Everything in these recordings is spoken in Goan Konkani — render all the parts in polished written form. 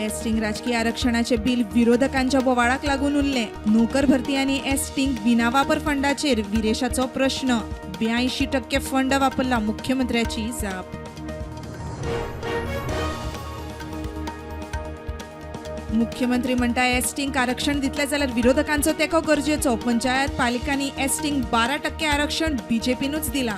एसटींक राजकीय आरक्षणाचे बिल विरोधकांच्या बोवाळाक लागून उरलें. नोकर भरती आनी एसटींक विनावापर फंडाचेर विरेशाचो प्रश्न. 82% फंड वापरला मुख्यमंत्र्याची जाप. मुख्यमंत्री म्हणटा एसटींक आरक्षण दितले जाल्यार विरोधकांचो तेंको गरजेचो. पंचायत पालिकांनी एसटींक 12% आरक्षण बीजेपीनूच दिलां.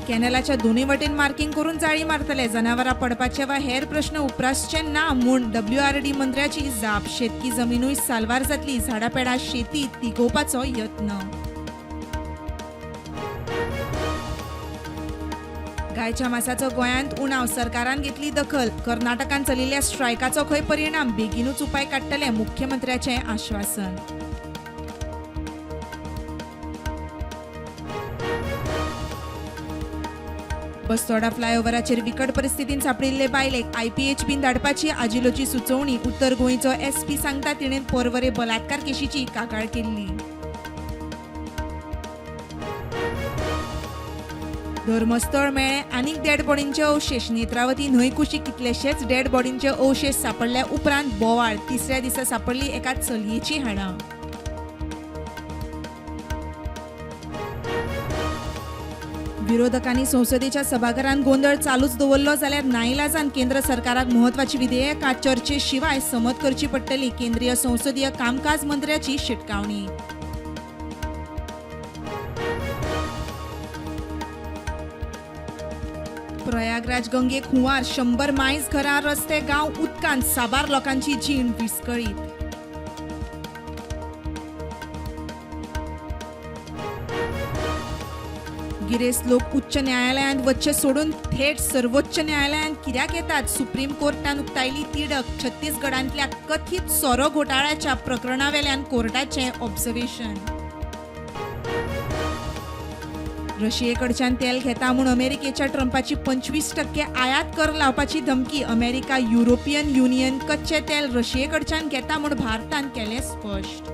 कॅनलाच्या दोनूय वटेन मार्किंग करून जाळी मारतले. जनावरां पडपाचे वा हेर प्रश्न उप्रासचे ना म्हूण WRD मंत्र्याची जाप. शेतकी जमिनूय साल्वार जातली. झाडां पेडां शेती तिगोवपाचो यत्न. गायच्या मासाचो गोंयांत उणाव, सरकारान घेतली दखल. कर्नाटकान चलिल्ल्या स्ट्रायकाचो खंय परिणाम, बेगीनूच उपाय काडटले मुख्यमंत्र्याचें आश्वासन. बस्तोडा फ्लायओव्हराचेर विकट परिस्थितीन सांपडिल्ले बायलेक IPH धाडपाची आजिलोची सुचोवणी. उत्तर गोंयचो SP सांगता तिणें पोरवरे बलात्कार केशीची कागाळ केल्ली. धर्मस्थळ मेळ्ळे आनीक डेड बॉडींचे अवशेष. नेत्रावती न्हंय कुशीक कितलेशेच डेड बॉडींचे अवशेष सांपडल्या उपरांत बोवाळ. तिसऱ्या दिसा सांपडली एका चलयेची हाडां. विरोधकांनी संसदेच्या सभाघरांत गोंदळ चालूच दवरलो जाल्यार नाईलाजान केंद्र सरकाराक म्हत्वाची विधेयकां चर्चे शिवाय संमत करची पडटली. केंद्रीय संसदीय कामकाज मंत्र्याची शिटकावणी. प्रयागराज गंगेक हुंवार, 100 मायज घरां, रस्ते, गांव उदकांत, साबार लोकांची जीण विस्कळीत. गिरेस्त लोक उच्च न्यायालयांत वच्चे सोडून थेट सर्वोच्च न्यायालयांत कित्याक येतात? सुप्रीम कोर्टान उक्तायली तिडक. छत्तीसगडांतल्या कथीत सोरो घोटाळ्याच्या प्रकरणावेल्यान कोर्टाचें ऑब्झर्वेशन. रशियेकडच्यान तेल घेता म्हूण अमेरिकेच्या ट्रंपाची 25% आयात कर लावपाची धमकी. अमेरिका युरोपियन युनियन कच्चें तेल रशियेकडच्यान घेता म्हूण भारतान केलें स्पश्ट.